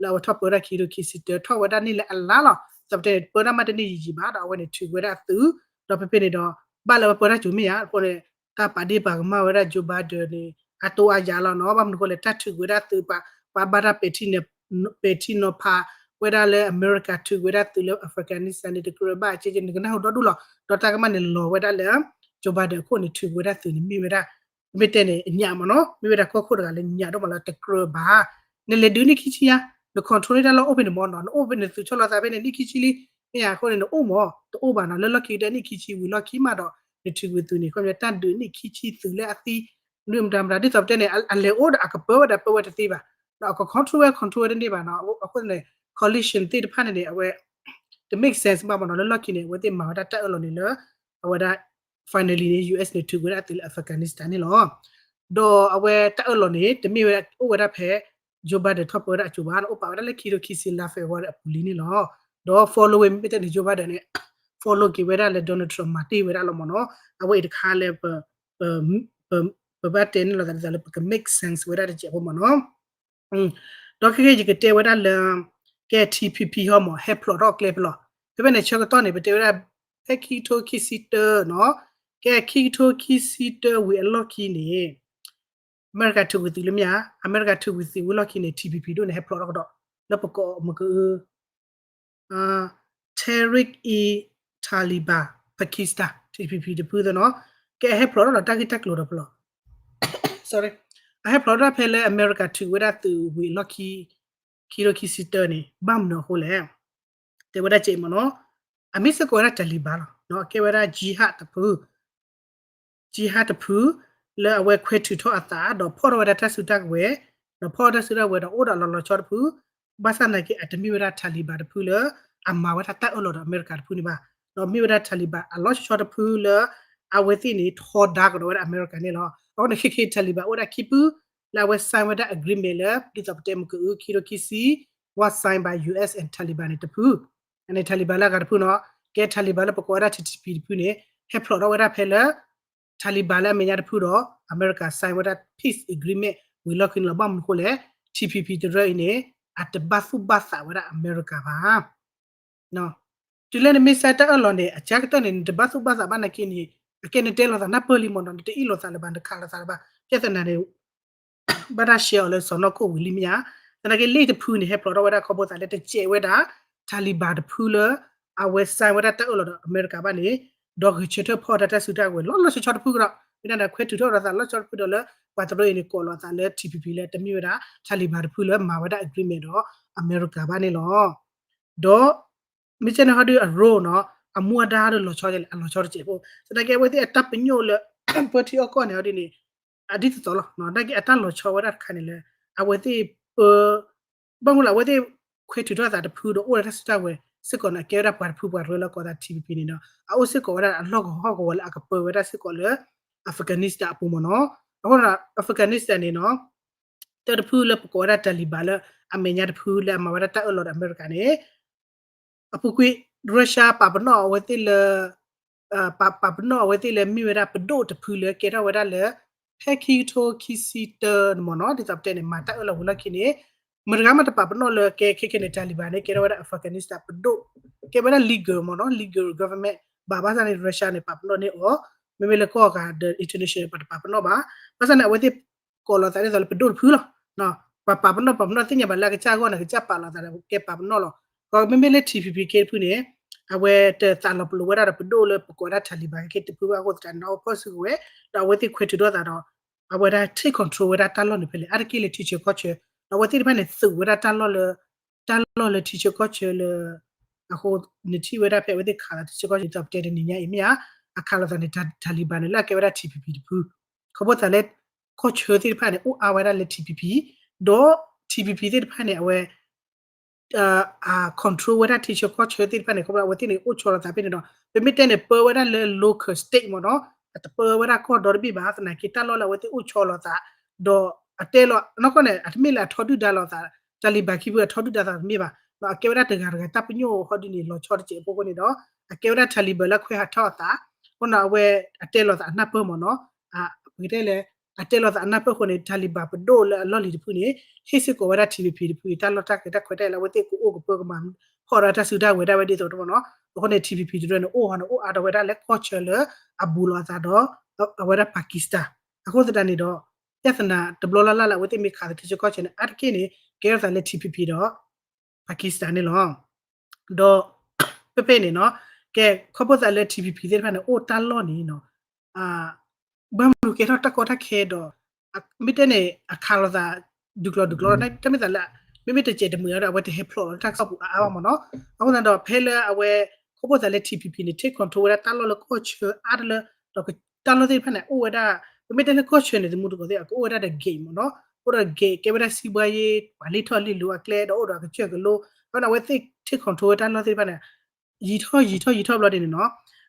လၢအဝဲထီၣ်ပၢဒၣ်ခံကထိခံဆံတၢ ထီၣ်ဝဲဒၣ်န့ၣ်လၢအလါလီၤ. သပတဲန့ၣ် ပၢဒၣ်မးတန့ၢ်ယံာ်ယံာ်ဘၣ်ဒီး အဝဲန့ၣ်ထုးဝဲဒၣ်သုး ဒီးဖဲဖဲန့ၣ်ဒီး ဘၣ်လၢအဝဲပၢတၢ်စိၤမ့ၢ်ဧါ အဃိန့ၣ် တၢ်ပာ်ဒ့ၣ်ပာ်ကမၣ်ဝဲဒၣ် Joe Biden န့ၣ် အတိအါယၤလီၤနီၤ. ဘၣ်မနုၤအဃိလဲၣ် တၢ်ထုးဝဲဒၣ်သုး ပှၤဘၣ်တၢ်ပဲာ်ထံနီၤဖးဝဲဒၣ်လၢအမဲရကၤထုးဝဲဒၣ်သုးလၢ Afghanistan န့ၣ် တကြၢးဘၣ် ကဲကဲ နကနၢ်ဟူဒီဒူၣ်လီၤ. ဒီးတၢ်ကမၣ်န့ၣ်လီၤဝဲဒၣ်လၢ Joe Biden အခိၣ်န့ၣ် ထုးဝဲဒၣ်သုးန့ၣ် မ့ၢ်ဝဲဒၣ် မ့ၢ်တဲန့ၣ် အညၣ်မ့ၢ်နီၤ မ့ၢ်ဝဲဒၣ်ကီၢ်ခိၣ်တဂၤလၢညၣ်ဒိၣ်မးလၢတကြၢးဘၣ် နလဲၤဒုးနံၣ်ခံဆံညါ, န control န့ၢ်တၢ်လီၢ်အိၣ်ဖဲန့ၣ်မ့ၢ်နီၤ, နအိၣ်ဖဲန့ၣ် နသုးဆီၣ်လီၤသးဖဲန့ၣ် နံၣ်ခံဆံလံ, မ့ၢ်ဧါ, အဃိန့ၣ် နအိၣ်မ့ၢ် တအိၣ်ဘၣ်နီၤ, လၢလီၢ်ခံကတၢၢ်နံၣ်ခံဆံဝံၤလီၢ်ခံမးဒီး နထုးကွံာ်သုးန့ၣ် ခီပညီတၢ်ဒုးနံၣ်ခံဆံသုးလၢအသံ မတၤမတၤ ဒ်သိးပတဲန့ၣ် အလဲၤအိၣ်ဒီးအကပၢဝဲဒၣ်ပၢဝဲတသ့ဘၣ်, ဒီးအက control ဝဲ control ဝဲတန့ၢ်ဘၣ်နီၤ, အဃိန့ၣ် coalition သ့ၣ်တဖၣ်န့ၣ်န့ၣ် အဝဲ တ make sense ဘၣ်မ့ၢ်နီၤ, လၢလီၢ်ခံန့ၣ် အဝဲသ့ၣ်မၤဝဲဒၣ်တၢ်အၢၣ်လီၤန့ၣ်လၢ အဝဲဒၣ် finally န့ၣ် ယူၢ်အ့းန့ၣ် ထုးကွံာ်ဝဲဒၣ်သုးလၢ Afghanistan န့ၣ်လီၤ. ဒီးအဝဲတၢ်အၢၣ်လီၤန့ၣ် တမ့ၢ်ဝဲဒၣ်အိၣ်ဝဲဒၣ်ဖဲ Joe Biden ထီၣ်ပၢဝဲဒၣ်အစိၤဘၣ်, အိၣ်ပာ်ဝဲဒၣ်လၢခံကထိခံဆံလါ February အပူၤလံန့ၣ်လီၤ. ဒီး following မ့ၢ်တဲန့ၣ် Joe Biden န့ၣ် follow က့ၤဝဲဒၣ်လၢ Donald Trump မၤတ့ၢ်ဝဲဒၣ်လီၤမ့ၢ်နီၤ, အဝဲအံၤတခါလၢ ပဘၣ်တဲန့ၣ်လိာ်သးဒ်သိးလၢပက make sense ဝဲဒၣ်တစဲးဖိမ့ၢ်နီၤ. ဒီးခဲကနံၣ်အံၤယကတဲဝဲဒၣ်လၢ ကဲ TPP ဟီမ့ၢ် ဟဲဖျိးထီၣ်ကျဲဖဲလဲၣ်, ဖဲဖဲန့ၣ်ဆၢကတီၢ်န့ၣ် ပတဲဝဲဒၣ် ဖဲခံကထိခံဆံတၢနီၤ, ကဲခံကထိခံဆံတၢဝံၤအလီၢ်ခံန့ၣ် အမဲရကၤထုးကွံာ်သုးလၢမ့ၢ်ဧါ, အမဲရကၤထုးကွံာ်သုးဝံၤလီၢ်ခံန့ၣ် TPP ဒိၣ်န့ၣ် ဟဲဖျိးထီၣ်ကဒီး လၢပကိးမ့ၢ်ကအု Tehrik-e-Taliban Pakistan TPP တဖုသ့ၣ်နီၤ, ကဲအဟဲဖျိးထီၣ်ဒီးတၢ်ဂ့ၢ်တၢ်ကျိၤဒီးဖဲလဲၣ်, အဟဲဖျိးထီၣ်ဖဲလၢအမဲရကၤထုးဝဲဒၣ်သုးဝံၤအလီၢ်ခံ ခံကထိခံဆံတၢန့ၣ် ဘၣ်မနုၤအဃိလဲၣ်, တဲဝဲဒၣ်ကဲမ့ၢ်နီၤ, အမ့ၢ်စ့ၢ်ကီးဝဲဒၣ် Taliban လီၤ, ကဲဝဲဒၣ် jihad တဖု jihad တဖု လၢအဝဲခွဲးထုးထီၣ်အသး ဒီးဖီၣ်ထီၣ်ဝဲဒၣ်တၢ်စုတၢ်ကဝဲၤ, ဒီးဖီၣ်ထီၣ်တၢ်စုတၢ်ကဝဲၤဒီးအိၣ်ဒီးလီၤလီၤဆီတဖု, ဘၣ်ဆၣ်သနာ်က့ အတမ့ၢ်ဝဲဒၣ် Taliban တဖုလၢ အမၤဝဲဒၣ်တၢ်အၢၣ်လီၤဒီးအမဲရကၤတဖုန့ၣ်ဘၣ်, ဒီးမ့ၢ်ဝဲဒၣ် Taliban အလီၤဆီတဖုလၢ အဝဲသ့ၣ်န့ၣ် ထီဒါကဒီးဝဲဒၣ်အမဲရကၤန့ၣ်လီၤ. အဃိန့ၣ် ခဲခဲ Taliban အိၣ်ဝဲဒၣ်ခံဖု လၢအဝဲ sign ဝဲဒၣ် agreement လၢ ဒ်သိးပတဲမ့ၢ်ကအု ခံကထိခံဆံ was signed by U S and Taliban န့ၣ်တဖု, န့ၣ် Taliban လၢအဂၤတဖုနီၤ, ကဲ Taliban လၢပကိးဝဲဒၣ် T T P တဖုန့ၣ် ဟဲဖျိးထီၣ်ဝဲဒၣ်ဖဲလၢ Taliban လၢအမဲာ်ညါတဖုဒီး အမဲရကၤ sign ဝဲဒၣ် peace agreement ဝံၤလီၢ်ခံန့ၣ်လီၤ. ဘၣ်မနုၤအဃိလဲၣ်, T P P တရၢအံၤန့ၣ် အတဘၣ်သူၣ်ဘၣ်သးဝဲဒၣ်အမဲရကၤဘၣ်. တုၤလၢနမ့ၢ်စဲတၢ်အၢၣ်လီၤန့ၣ် အကါကတၢၢ်န့ၣ် နတဘၣ်သူၣ်ဘၣ်သးဘၣ်နာ်က့န့ၣ် အကဲနတဲလိာ်သးနၢ်ပၢၢ်လံမ့ၢ်နီၤ, နတအ့ၣ်လိာ်သးလၢၤဘၣ် နခးလိာ်သးလၢၤဘၣ်, ပြဿနာန့ၣ် ဘၣ်တၢ် share အီၤလၢစီၢ်နီၤခိၣ်ဝံၤလံမ့ၢ်ဧါ. သနာ်က့လံာ်တဖုန့ၣ် ဟဲဖျိးထီၣ်ဝဲဒၣ်ခီဖျိသးလၢတစဲးဝဲဒၣ် Taliban တဖုလၢ အဝဲ sign ဝဲဒၣ်တၢ်အၢၣ်လီၤဒီးအမဲရကၤဘၣ်န့ၣ် ဒီးဂဲၤဆၢထၢၣ်ဖီၣ်တၢ်တၢ်စုတၢ်ကဝဲၤလီၤလီၤဆီဆီတဖုကဒီး, မ့ၢ်ဒၣ်ဒီးခွဲးထုးထီၣ်ဒီးသးလီၤဆီတဖုဒီးလၢ ပှၤတရၢအံၤန့ၣ် ကိးလီၤသးလၢ T P P လၢတမ့ၢ်ဝဲဒၣ် Taliban တဖုလၢမၤဝဲဒၣ် agreement ဒီးအမဲရကၤဘၣ်န့ၣ်လီၤ. ဒီး မ့ၢ်ကဲန့ၣ်ဟီဒုးအ role နီၤ, အမူအဒါဒီးလီၤဆီဒ်လဲၣ်, အလီၤဆီတစဲးဖိ, သနာ်က့အဝဲသ့ၣ်အတၢ်ပညိၣ်လၢ ပၢထံအီၣ်ကီၢ်န့ၣ်ဟီဒုးန့ၣ် အဒ်သိးသိးလီၤ, နာ်က့အတၢ်လီၤဆီဝဲဒၣ်တခါန့ၣ်လၢ အဝဲသ့ၣ်ပ ဘၣ်မနုၤလၢအဝဲသ့ၣ်ခွဲးထုးထီၣ်သးတဖုဒီးအိၣ်ဒီးတၢ်စုတၢ်ကဝဲၤစ့ၢ်ကီးန့ၣ် အကဲဝဲဒၣ်ပှၤတဖုပှၤတရၢလၢကိးသး T P P န့ၣ်နီၤ, အအိၣ်စ့ၢ်ကီးဝဲဒၣ်အလီၢ်ကဝီၤဟီၣ်ကဝီၤလၢအကပၢဝဲဒၣ်စ့ၢ်ကီးလၢ Afghanistan အပူၤမ့ၢ်နီၤ. အဃိ Afghanistan န့ၣ်နီၤ တၢ်တဖုလၢပကိးဝဲဒၣ် Taliban လၢအမဲာ်ညါတဖုလၢအမၤဝဲဒၣ်တၢ်အၢၣ်လီၤဒီးအမဲရကၤန့ၣ် အပူၤကွံာ် Russia ပာ်ပနီၣ်အဝဲသ့ၣ်လၢ ပာ်ပနီၣ်အဝဲသ့ၣ်လၢမ့ၢ်ဝဲဒၣ်ပဒိၣ်တဖုလၢကဲထီၣ်ဝဲဒၣ်လၢ ဖဲခံကထိခံဆံတၢန့ၣ်မ့ၢ်နီၤ, ဒ်သိးပတဲန့ၣ် မၤတၢ်အၢၣ်လီၤဝံၤလီၢ်ခံန့ၣ် မတၤတဂၤမးတပာ်ပနီၣ်လၢကဲခဲခဲန့ၣ် Taliban န့ၣ် ကဲထီၣ်ဝဲဒၣ် Afghanistan ပဒိၣ်, ကဲဝဲဒၣ် legal မ့ၢ်နီၤ, legal government ဘၣ်ဘၣ်ဆၣ်န့ၣ် Russia န့ၣ် ပာ်ပနီၣ်န့ၢ်အီၤ, မ့မ့ၢ်လၢကီၢ်အဂၤဒီး international ပတပာ်ပနီၣ်ဘၣ်, ဘၣ်ဆၣ်န့ၣ် အဝဲသ့ၣ်ကိးလီၤသးဒ်သိးလၢပဒိၣ်တဖုလီၤ. ပှၤပာ်ပနီၣ်ပာ်ပနီၣ်သ့ၣ်ညါဘၣ်လၢအကစၢ်အဂီၢ်န့ၣ် ကစၢ်ပာ်လီၤသးဒီးကဲပာ်ပနီၣ်လီၤ. ကီမ့မ့ၢ်လၢ T P P K တဖုန့ၣ် အဝဲတသးလီၤပလိာ်ဝဲဒၣ်ဒီးပဒိၣ်လၢပကိးဝဲဒၣ် Taliban ခဲတဖုဘၣ်အဃိသတးန့ၣ် အဝဲဖီၣ်စုကဝဲၤ ဒီးအဝဲသ့ၣ်ခွဲးထုးထီၣ်သးဒီး အဝဲဒၣ် take control ဝဲဒၣ်တၢ်လီၢ်န့ၣ်ဖဲလဲၣ် အါတက့ၢ်လၢထံဆၢကီၢ်ဆၢ, ဒီးအဝဲသ့ၣ်တဖၣ်န့ၣ် သုးဝဲဒၣ်တၢ်လီၢ်လၢ တၢ်လီၢ်လၢထံဆၢကီၢ်ဆၢလၢ အဃိ နထံၣ်ဝဲဒၣ်ဖဲအဝဲသ့ၣ်ခးလီၤထံဆၢကီၢ်ဆၢ ဒ်သိးပတဲတနံၤညါအံၤမ့ၢ်ဧါ, အခးလီၤသးန့ၣ် Taliban န့ၣ် လၢအကဲဝဲဒၣ် T P P တဖု, ခီဖျိသးလၢ ကီၢ်ဆၢသ့ၣ်တဖၣ်န့ၣ် အိၣ်အါဝဲဒၣ်လၢ T P P, ဒီး T P P သ့ၣ်တဖၣ်န့ၣ် အဝဲ အ control ဝဲဒၣ်ထံဆၢကီၢ်ဆၢသ့ၣ်တဖၣ်န့ၣ် ခီဖျိအဝဲသ့ၣ်န့ၣ် အိၣ်ဆီလီၤသးဖဲန့ၣ်ဒီး ပမ့ၢ်တဲန့ၣ် ပၢဝဲဒၣ်လၢ local state မ့ၢ်နီၤ, အတပၢဝဲဒၣ်ကီၢ်ဒီတဘ့ၣ်ဘၣ်, သနာ်က့တၢ်လီၢ်လၢအဝဲသ့ၣ်အိၣ်ဆီလီၤသး ဒီးအတဲလီၤ နီၢ်ကီၢ်န့ၣ် အတမ့ၢ်လၢအထီဒုၣ်ဒါလိာ်သး, Taliban ခံဖုအထီဒုၣ်ဒါသးတမ့ၢ်ဘၣ်, ဒီးအကဲဝဲဒၣ်တဂၤတဂၤတၢ်ပညိၣ်ဟီဒုန့ၣ် လီၤဆီတစဲးဖိအဃိန့ၣ်ဒီး အကဲဝဲဒၣ် Taliban လၢခွဲးဟးထီၣ်အသး, အဃိန့ၣ် အဝဲအတဲလီၤသးအနၢ်ပၢၢ်မ့ၢ်နီၤ, ပကတဲလဲၣ် အတဲလီၤသးအနၢ်ပၢၢ်အဃိန့ၣ် Taliban ပဒိၣ်လၢအလီၢ်လံၤတဖုန့ၣ် ဟ့ၣ်စ့ၢ်ကီးဝဲဒၣ် T P P တဖုအံၤ တၢ်လီၢ်တၢ်ကျဲတၢ်ခွဲးတၢ်ယာ်လၢအဝဲသ့ၣ်ကအိၣ်ကပၢကမၤ ဖီၣ်ဒီးတၢ်စုတၢ်ဝဲၤဒၣ်ဝဲဒ်သိးတမ့ၢ်နီၤ, အဃိန့ၣ် T P P တရၢန့ၣ် အိၣ်ဟီန့ၣ် အိၣ်အါထီၣ်ဝဲဒၣ်လၢကီၢ်ဆၢလၢအဘူးလိာ်အသးဒီး အဝဲဒၣ် Pakistan, အဃိသတးန့ၣ်ဒီး ပြဿနာတဘျီလၢ်လၢ်လၢအဝဲသ့ၣ်မ့ၢ်ခးသးထံဆၢကီၢ်ဆၢန့ၣ် အါတက့ၢ်န့ၣ် ကဲထီၣ်သးလၢ T P P ဒီး Pakistan န့ၣ်လီၤ. ဒီး ဖဲဖဲန့ၣ်နီၤ, ကဲ ခီဖျိသးလၢ T P P သ့ၣ်တဖၣ်န့ၣ် အိၣ်တၢ်လီၢ်န့ၣ်နီၤ, ဘၣ်မနုၤကဲထီၣ်တၢ်ကီတၢ်ခဲဒီး မ့ၢ်တဲန့ၣ် အခးလိာ်သး ဒုးကျီၤဒုးကျီၤ တၢ်မ့ၢ်သးလၢ မ့မ့ၢ်တစဲးတမှဲၤအီၤဒီး အဝဲတဟဲဖျိးလီၤတၢ်ကစီၣ်ပူၤအါအါဘၣ်မ့ၢ်နီၤ. အဃိသတးဒီး ဖဲလၢအဝဲ ခီဖျိသးလၢ ထံၣ်ဖံၣ်ဖံၣ်န့ၣ် take control ဝဲဒၣ်တၢ်လီၢ်လၢကီၢ်ဆၢအါတလၢ ဒီးတၢ်လီၢ်သ့ၣ်တဖၣ်န့ၣ် အိၣ်ဝဲဒၣ် ပမ့ၢ်တဲလၢကီၢ်ဆၢန့ၣ် သမူတကိးသ့ၣ် အကအိၣ်ဝဲဒၣ်ဒီး gate မ့ၢ်နီၤ. အိၣ်ဒီး gate ကဲဝဲဒၣ် စီးပွားရေး ပှၤလ့ၢ်ထီၣ်လ့ၢ်လီၤအကျဲ ဒီးအိၣ်ဒီးအကစၢၢ်ကလိ အဝဲန့ၣ် အဝဲသ့ၣ် take control ဝဲတၢ်လီၢ်သ့ၣ်တဖၣ်န့ၣ် ယံာ်ထီၣ်ယံာ်ထီၣ်ယံာ်ထီၣ်ဘျီဒ်န့ၣ်နီၤ,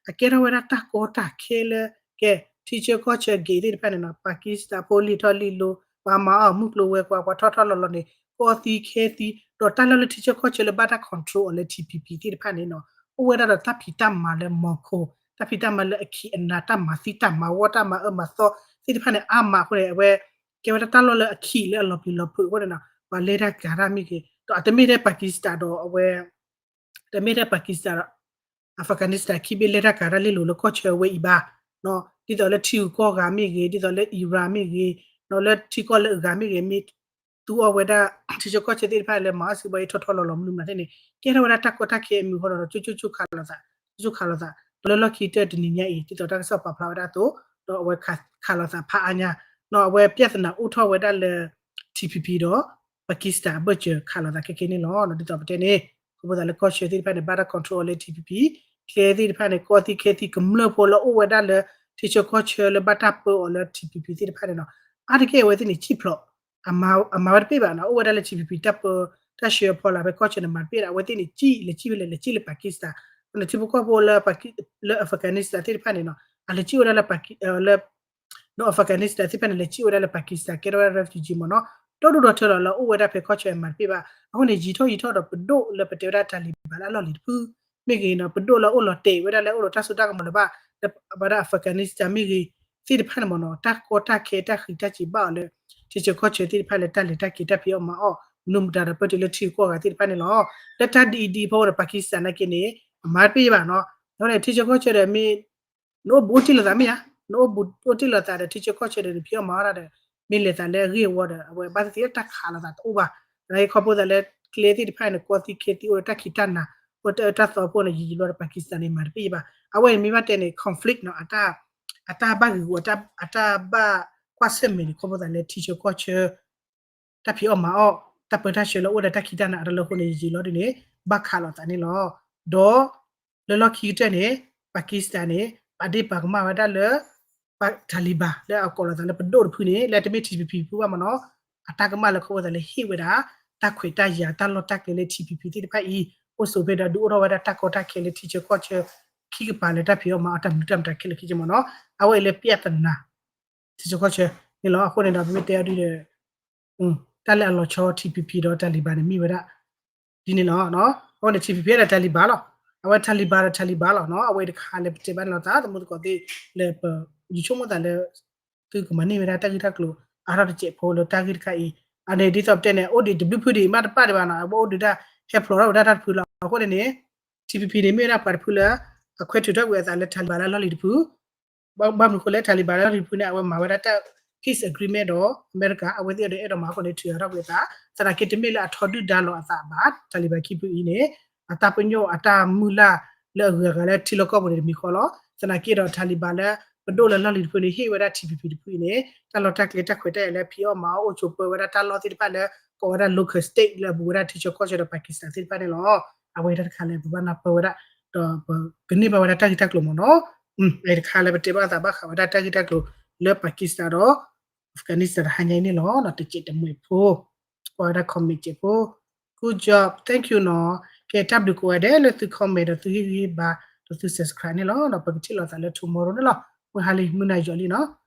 အကဲထီၣ်ဝဲဒၣ်တၢ်ကီတၢ်ခဲလၢ ကဲ ထံဆၢကီၢ်ဆၢ gate သ့ၣ်တဖၣ်န့ၣ်နီၤ, Pakistan ဖိလ့ၢ်ထီၣ်လ့ၢ်လီၤ, ပှၤမၤအီၣ်မုၢ်ကျိၤဝဲၤကွာ် ပှၤထီၣ်ထီၣ်လီၤလီၤန့ၣ် ကီသံခဲသံ, ဒီးတၢ်လီၢ်လၢထံဆၢကီၢ်ဆၢလၢဘၣ်တၢ် control အီၤလၢ ထံၣ်ဖံၣ်ဖံၣ် သ့ၣ်တဖၣ်န့ၣ်နီၤ, အိၣ်ဝဲဒၣ်ဒီးတၢ်ဖံးတၢ်မၤလၢမီၤခိၣ်, တၢ်ဖံးတၢ်မၤလၢအခံးအနၤ တၢ်မၤသံတၢ်မၤဝီ တၢ်မၤအၢမၤသီသ့ၣ်တဖၣ်န့ၣ် အါမးအဃိန့ၣ် အဝဲ ကဲဝဲဒၣ်တၢ်လီၢ်လၢအခံးလၢအလီၤပျံၤလီၤဖုးအဃိန့ၣ်နီၤ, ပှၤလဲၤတၢ်ကၤတၢ်မ့ၢ်ဂ့ၤ, ဒီးအတမ့ၢ်ထဲ Pakistan ဒီးအဝဲ တမ့ၢ်ထဲ Pakistan ဒီး Afghanistan ခံဘ့ၣ်လဲၤတၢ်ကၤတၢ်လ့ၢ်လိၤလၢကီၢ်ဆၢဝဲအံၤဘၣ်, ဒ်သိးလၢထံဂုၤကီၢ်ဂၤမ့ၢ်ဂ့ၤ, ဒ်သိးလၢ Iran မ့ၢ်ဂ့ၤ, လၢထံကီၢ်လၢအဂၤမ့ၢ်ဂ့ၤ, မ့ၢ်သူအီၤဝဲဒၣ် ထံဆၢကီၢ်ဆၢသ့ၣ်တဖၣ်လၢမၤအီၣ်စီးပွားရေး ထီၣ်ထီၣ်လီၤလီၤမနုၤမနုၤသ့ၣ်န့ၣ် ကဲထီၣ်ဝဲဒၣ်တၢ်ကီတၢ်ခဲအမုာ်အဃိဒီး ကၠိကၠိကၠိခးလိာ်သး, ကၠိကၠိခးလိာ်သး, ဒီးလၢလီၢ်ခံကတၢၢ်တနံၤညါအံၤ ဒ်သိးတၢ်ကစီၣ်ပာ်ဖျါဝဲဒၣ်အသိး, ဒီးအဝဲခးလိာ်သးဖးအါညါ, ဒီးအဝဲ ပြဿနာ အိၣ်ထီၣ်ဝဲဒၣ်လၢ ထံၣ်ဖံၣ်ဖံၣ်ဒီး Pakistan အဘၢၣ်စၢၤခးလိာ်သးခဲကဲန့ၣ်လီၤ. ဒ်သိးပတဲန့ၣ် ခီဖျိသးလၢကီၢ်ဆၢသ့ၣ်တဖၣ်န့ၣ် ဘၣ်တၢ် control အီၤလၢ ထံၣ်ဖံၣ်ဖံၣ်, ကျဲသ့ၣ်တဖၣ်န့ၣ် ကီသံခဲသံကမျၢၢ်ဖိလၢအိၣ်ဝဲဒၣ်လၢ ထံဆၢကီၢ်ဆၢလၢဘၣ်တၢ်ပၢအီၤလၢ ထံၣ်ဖံၣ်ဖံၣ် သ့ၣ်တဖၣ်န့ၣ်နီၤ, အါတက့ၢ်အဝဲသ့ၣ်န့ၣ် စံၣ်ဖျိး အမၤဝဲတပ့ၢ်ဘၣ်နီၤ, အိၣ်ဝဲဒၣ်လၢ ထံၣ်ဖံၣ်ဖံၣ် တၢ်ပၢ တၢ်ဆှၢအဖီလာ်ဖဲကီၢ်ဆၢန့ၣ် မၤတပ့ၢ်ဒီး အဝဲသ့ၣ်န့ၣ် စံၣ်လဲၤစံၣ်ဖဲလဲၣ် လဲၤစံၣ်လၢ Pakistan, ဒီးထံဖိကီၢ်ဖိလၢ လၢ Afghanistan သ့ၣ်တဖၣ်န့ၣ်နီၤ, အလဲၤစံၣ်ဝဲဒၣ်လၢ လၢ Afghanistan သ့ၣ်တဖၣ်န့ၣ် လဲၤစံၣ်ဝဲဒၣ်လၢ Pakistan ကဲထီၣ်ဝဲဒၣ် refugee မ့ၢ်နီၤ, ဒီဒူၣ်ဒီထၢလီၤလၢအိၣ်ဝဲဒၣ်ဖဲကီၢ်ဆၢမၤတပ့ၢ်ဘၣ်. အဃိန့ၣ် ယံာ်ထီၣ်ယံာ်ထီၣ်ဒီးပဒိၣ်လၢပတဲဝဲဒၣ် Taliban လၢအလီၢ်လံၤတဖု မ့ၢ်ဂ့ၤနီၤ, ပဒိၣ်လၢအိၣ်လီၤတဲာ်ဝဲဒၣ်လၢအိၣ်ဒီးတၢ်စိတၢ်ကမီၤလၢၤဘၣ် လၢဘၣ်ဒၣ် Afghanistan မ့ၢ်ဂ့ၤ သ့ၣ်တဖၣ်န့ၣ်မ့ၢ်နီၤ, တၢ်ကီတၢ်ခဲတၢ်ဃံးတၢ်စံးဘၣ်အီၤလၢ ထံဆၢကီၢ်ဆၢသ့ၣ်တဖၣ်လၢတၢ်လဲၤတၢ်က့ၤတၢ်ဖံးအီၣ်မၤအီၣ် မနုၤမတၤဒီးပၢၢ်တုၤလၢထံဂုၤကီၢ်ဂၤသ့ၣ်တဖၣ်န့ၣ်လီၤ. လၢတၢ်ဒ်အံၤဒ်အံၤဖီခိၣ်ဒီး Pakistan နာ်က့န့ၣ် အမၤတပ့ၢ်ဘၣ်နီၤ, အဃိန့ၣ် ထံဆၢကီၢ်ဆၢဒီးမ့ၢ် နအိၣ်ဘူးအိၣ်တ့ၢ်လိာ်သးမ့ၢ်ဧါ, နအိၣ်ဘူးအိၣ်တ့ၢ်လိာ်သးဒီး ထံဆၢကီၢ်ဆၢဒီး နဖံးအီၣ်မၤအီၣ်တၢ်ဒီး မ့ၢ်လဲၤသးလၢအဂ့ၢ်အဝီဒီး အဝဲဘၣ်သ့ၣ်သ့ၣ်လၢတၢ်ခးလိာ်သးတအိၣ်ဘၣ်. သနာ်က့ခီဖျိသးလၢကျဲသ့ၣ်တဖၣ်န့ၣ် ကီသံခဲသံအိၣ်ဒီးတၢ်ခံးတၢ်နၤ, အိၣ်တၢ်အၢတၢ်သီဖိန့ၣ် ယံာ်ယံာ်လီၤဒီး Pakistan န့ၣ် မၤတပ့ၢ်ဘၣ်. အဝဲန့ၣ်မ့ၢ်ဘၣ်တဲန့ၣ် conflict နီၤ, အတၢ်ဘၣ်ဂ့ၢ်ဂီၤ အတၢ်ဘၣ်ကွၢ်ဆၢၣ်မဲာ်န့ၣ် ခီဖျိသးလၢထံဆၢကီၢ်ဆၢ တၢ်ဖံးအီၣ်မၤအီၣ် တၢ်ပၢတၢ်ဆှၢလၢအိၣ်ဒီးတၢ်ခံးတၢ်နၤအတလၢအဃိန့ၣ် ယံာ်ယံာ်လီၤဒ်န့ၣ် ဘၣ်ခးလိာ်သးန့ၣ်လီၤ. ဒီး လၢလီၢ်ခံကတၢၢ်န့ၣ် Pakistan န့ၣ် ပာ်ဒ့ၣ်ပာ်ကမၣ်ဝဲဒၣ်လၢ Taliban လၢအကိးလီၤသးလၢပဒိၣ်တဖုန့ၣ် လၢတမ့ၢ် ထံၣ်ဖံၣ်ဖံၣ် တဖုဘၣ်မ့ၢ်နီၤ, အတၢ်ကမၣ်လၢခီဖျိသးလၢဟ့ၣ်ဝဲဒၣ် တၢ်ခွဲးတၢ်ယာ်တၢ်လီၢ်တၢ်ကျဲလၢ ထံၣ်ဖံၣ်ဖံၣ် သ့ၣ်တဖၣ်အံၤ အိၣ်ဆိးဖဲဒီးဒုးအိၣ်ထီၣ်ဝဲဒၣ်တၢ်ကီတၢ်ခဲလၢထံဆၢကီၢ်ဆၢ ခံကပၤလၢတၢ်ဖံးအီၣ်မၤအီၣ်တၢ်မနုၤတၢ်မတၤခဲလၢာ်ခဲဆ့မ့ၢ်နီၤ, အဝဲအံၤလၢ ပြဿနာ ထံဆၢကီၢ်ဆၢန့ၣ်လီၤ. အဃိန့ၣ်ဒီး ပမ့ၢ်တဲအီၤဒ်ဒီး တၢ်လၢအလီၤဆီ ထံၣ်ဖံၣ်ဖံၣ် ဒီး Taliban န့ၣ်မ့ၢ်ဝဲဒၣ် ဒ်န့ၣ်လီၤ. အဃိန့ၣ် ထံၣ်ဖံၣ်ဖံၣ်ဒီး Taliban လီၤ. အဝဲ Taliban ဒီး Taliban လီၤနီၤ. အဝဲတခါလၢပတဲဘၣ်န့ၣ်လီၤသး သမူသကိးသ့ၣ်လၢ ယဆိကမိၣ်သးလၢ သုကမၤန့ၢ်ဝဲဒၣ်တၢ်ဂ့ၢ်တၢ်ကျိၤ အါထီၣ်တစဲးဖိလၢတၢ်ဂ့ၢ်တခါအံၤ အန့ၣ်ဒ်သိးပတဲန့ၣ် အိၣ်ဒံးတဘျုးဖုဒံးမ့ၢ်တပၣ်ဒံးဘၣ်နီၤ. အဝဲအိၣ်ဒံးဒၣ် ဟဲဖျိးထီၣ်ဝဲဒၣ်တၢ်တဖုလီၤ. အဃိန့ၣ်န့ၣ် ထံၣ်ဖံၣ်ဖံၣ်န့ၣ် မ့ၢ်ဝဲဒၣ်ပှၤတဖုလၢ အခွဲးထုးထီၣ်ကွံာ်အသးလၢ Taliban လၢအလီၢ်လံၤတဖု ဘၣ်မနုၤအဃိလဲၣ် Taliban လၢအလီၢ်လံၤတဖုန့ၣ် အဝဲမၤဝဲဒၣ်တၢ် peace agreement ဒီး အမဲရကၤ အဝဲသ့ၣ်ဒီးအဲၣ်ဒိးမၤအဃိန့ၣ် ထုးထီၣ်ကွံာ်အသး သနာ်က့တမ့ၢ်လၢအထီဒုၣ်ဒါလိာ်အသးဘၣ် Taliban ခံဖုအံၤန့ၣ် အတၢ်ပညိၣ်အတၢ်မုၢ်လၢ်လၢအဂုၤအဂၤလၢထံလီၢ်ကီၢ်ပူၤန့ၣ်တမံၤဃီလီၤ. သနာ်က့ဒီး Taliban လၢ ပဒိၣ်လၢလီၢ်လံၤတဖုန့ၣ် ဟ့ၣ်ဝဲဒၣ် ထံၣ်ဖံၣ်ဖံၣ် တဖုအံၤန့ၣ် တၢ်လီၢ်တၢ်ကျဲတၢ်ခွဲးတၢ်ယာ်လၢဖံးအီၣ်မၤအီၣ်အိၣ်ဆိးပၢဝဲဒၣ်တၢ်လီၢ်သ့ၣ်တဖၣ်လၢ ကိးဝဲဒၣ် local state လၢအဘူးဝဲဒၣ်ထံဆၢကီၢ်ဆၢဒီး Pakistan သ့ၣ်တဖၣ်န့ၣ်လီၤ. အဝဲတၢ်တခါလၢပဘၣ်နၢ်ပၢၢ်ဝဲဒၣ် ဒီးပကန့ၢ်ဘၣ်ဝဲဒၣ်တၢ်ဂ့ၢ်တၢ်ကျိၤမ့ၢ်နီၤ. အတခါလၢပတဲဘၣ်အသးဘၣ်ဃးဝဲဒၣ်တၢ်ဂ့ၢ်တၢ်ကျိၤလၢ Pakistan ဒီး Afghanistan တဟါညါအံၤန့ၣ်လီၤ. တစဲးတမှဲၤဖိ ကွၢ်ဝဲဒၣ် comment စဲးဖိ Good job, thank you နီၤ. ကဲ တၢ်ဘျုးကိးဂၤဒဲးလၢသု comment ဒီးသုဟ့ၣ်ဂံၢ်ဟ့ၣ်ဘါ ဒီးသု subscribe န့ၣ်လီၤ. ဒီးပကထံၣ်လိာ်သးလၢ tomorrow န့ၣ်လီၤ. မုၢ်ဟါလံ မုၢ်နၤယီၤလံနီၤ.